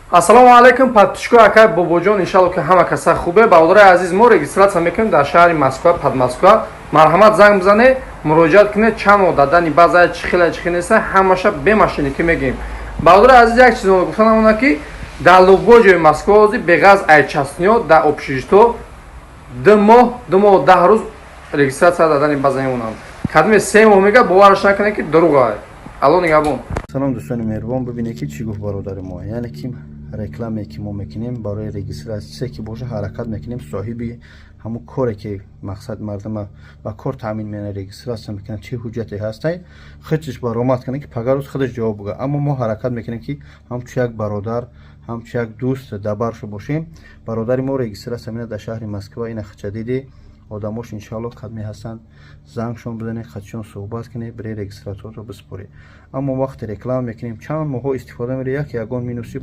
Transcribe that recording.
Ассалому алайкум, подписчико, акай Бобоҷон. Иншалло, ки ҳама каса хубе. Бародари азиз, мо регистрация мекунем дар шаҳри Москва, Подмосква. Марҳамат, занг бизанед, муроҷиат кунед. Чанд моҳ дадани баъза чӣ хела, чӣ хел неста, ҳамаша бемашине ки мегӯем. Бародари азиз, як чиз гуфтан амона, ки дар любой ҷои Москва ҳозир беғаз ай частный ё дар общежитие 2 моҳ, 2 моҳ 10 рӯз регистрация дадани база мемонанд. Кадме 3 моҳ мега, бовараш накунед, ки дурӯғ. Алло нигаҳбон. Салом, дӯстони меҳрубон. Бибинед, ки чӣ гуфт бародари мо. Яъне ки рекламе, ки мо мекунем барои регистрация ки боша, ҳаракат мекунем, соҳиби ҳамун коре, ки мақсад мардума ба кор таъмин мена, регистрация мекунад, чӣ ҳуҷҷате ҳастай, худаш баромад кунад, ки пага рӯз худаш ҷавоб буга. Аммо мо ҳаракат мекунем, ки ҳамчун як бародар, ҳамчун як дӯст дабаршо бошем. Бародари мо регистрация мена дар шаҳри Москва. Ина хича диди, одамош иншаалло кадме ҳастанд, зангшон бизанед, хатшон суҳбат кунед, бире регистратсияро биспоред. Аммо вақте реклама мекунем, чанд моҳҳо истифода мере, як ягон минуси.